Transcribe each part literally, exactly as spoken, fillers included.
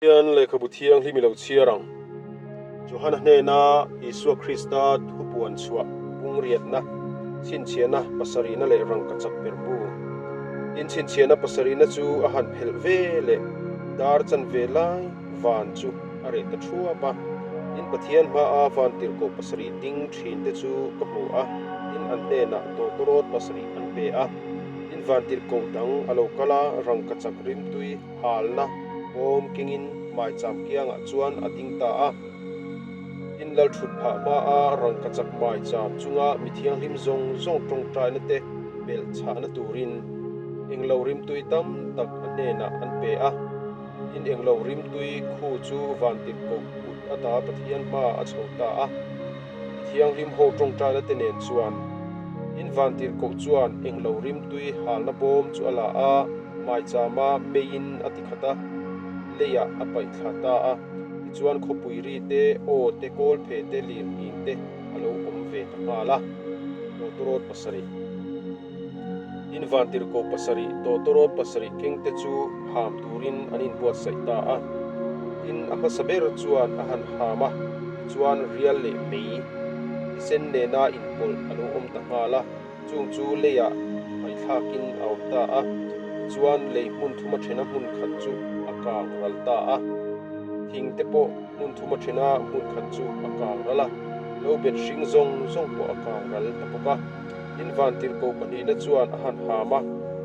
Johan Lekhabu Thianghlim Ilochia Rang. Johan Hnena Isua Krista Thupuan Chua, bung rietna, chhinchhiatna pasarina leh rangkachak ber bu. In chhinchhiatna pasarina chu a hanphel vei leh, dar chanvelai van chu a reh ta thua a. In Pathian hmaa vantirko pasari ding thinte chu ka hmu a, in an hnena tawtawrawt pasari an pe a. In vantirko dang a lo kal a, rangkachak rimtui halna bawm kengin maicham kiangah chuan a ding ta a. In lalṭhutphah hmaa rangkachak maicham chunga mithianghlim zawng zawng ṭawngṭainate belhchhahna turin englo rimtui tam tak a hnenah an pe a. In englo rimtui khu chu vantirko kut ata Pathian hmaah a chho ta a. Mithianghlim ho ṭawngṭainate nen chuan, in vantirko chuan englo rimtui halna bawm chu a la a, maichama meiin a tikhat a, leiah a paihthla ta a. Tichuan khawpui rite, awte, kawlphete, lirngingte a lo awm ve ta nghal a. Tawtawrawt pasarih. In vantirko pasarih tawtawrawt pasarih kengte chu ham turin an inbuatsaih ta a. In a hmasa ber chuan a han ham a, tichuan rial leh mei, thisen nena inpawlh a lo awm ta nghal a. Chung chu leiah hmaithlakin a awm ta a, tichuan lei hmun thuma ṭhena hmun khat chu a kang ral ta a. Thingte pawh hmun thuma ṭhena hmun khat chu a kang ral a, lo bet hring zawng zawng pawh a kang ral ta bawk a. In vantirko pahnihna chuan a han ham a,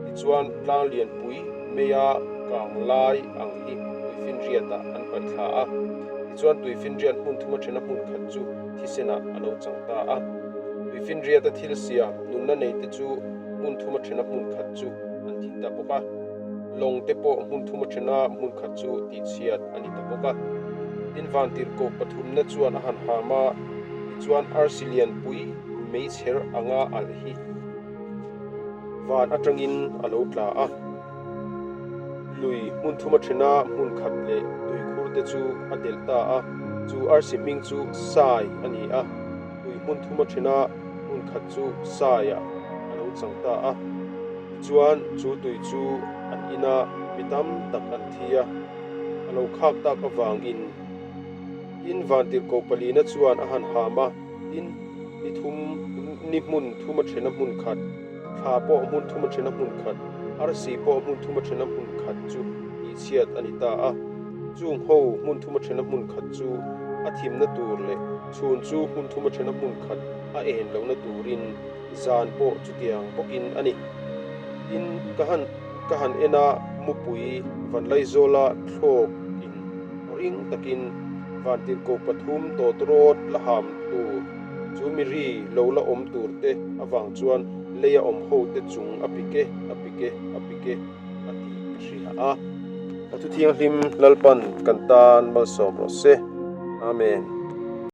tichuan tlang lianpui meia kang lai ang hi tuifinriatah an paihthla a. Tichuan tuifinriat hmun thuma ṭhena hmun khat chu thisenah a lo chang ta a. Tuifinriata thilsiam nunna neite chu hmun thuma ṭhena hmun khat chu an thi ta bawk a. Lawngte pawh hmun thuma ṭhena hmun khat chu tihchhiat a ni ta bawk a. In vantirko pathumna chuan a han ham a, tichuan arsi lianpui meichher anga alh hi van aṭangin a lo tla a. Lui hmun thuma ṭhena hmun khat leh tuikhurte chu a delh ta a, chu arsi hming chu Sai a ni a. Tui hmun thuma ṭhena hmun khat chu Saiah a lo chang ta a. Tichuan chu tui chu an ina mi tam tak an thi a, a lo khak tak avangin in vantirko palina chuan a han ham a, in ni thum, ni hmun thuma ṭhena hmun khat, thla pawh hmun thuma ṭhena hmun khat, arsi pawh hmun thuma ṭhena hmun khat chu tihchhiat a ni ta a. Chung ho hmun thuma ṭhena hmun khat chu a thimna tur leh chhun chu hmun thuma ṭhena hmun khat a en lohna turin zan pawh chutiang bawkin a ni. In ka han, ka han en a, mupui vanlaizawla thlawkin ring takin vantirko pathum tawtawrawt la ham tur, chu mi ri lo la awm turte avang chuan leia awm hote chung a pik e, a pik e, a pik e, a ti ka hria a. A thu thianghlim Lalpan kan tan malsawm rawh se. Amen.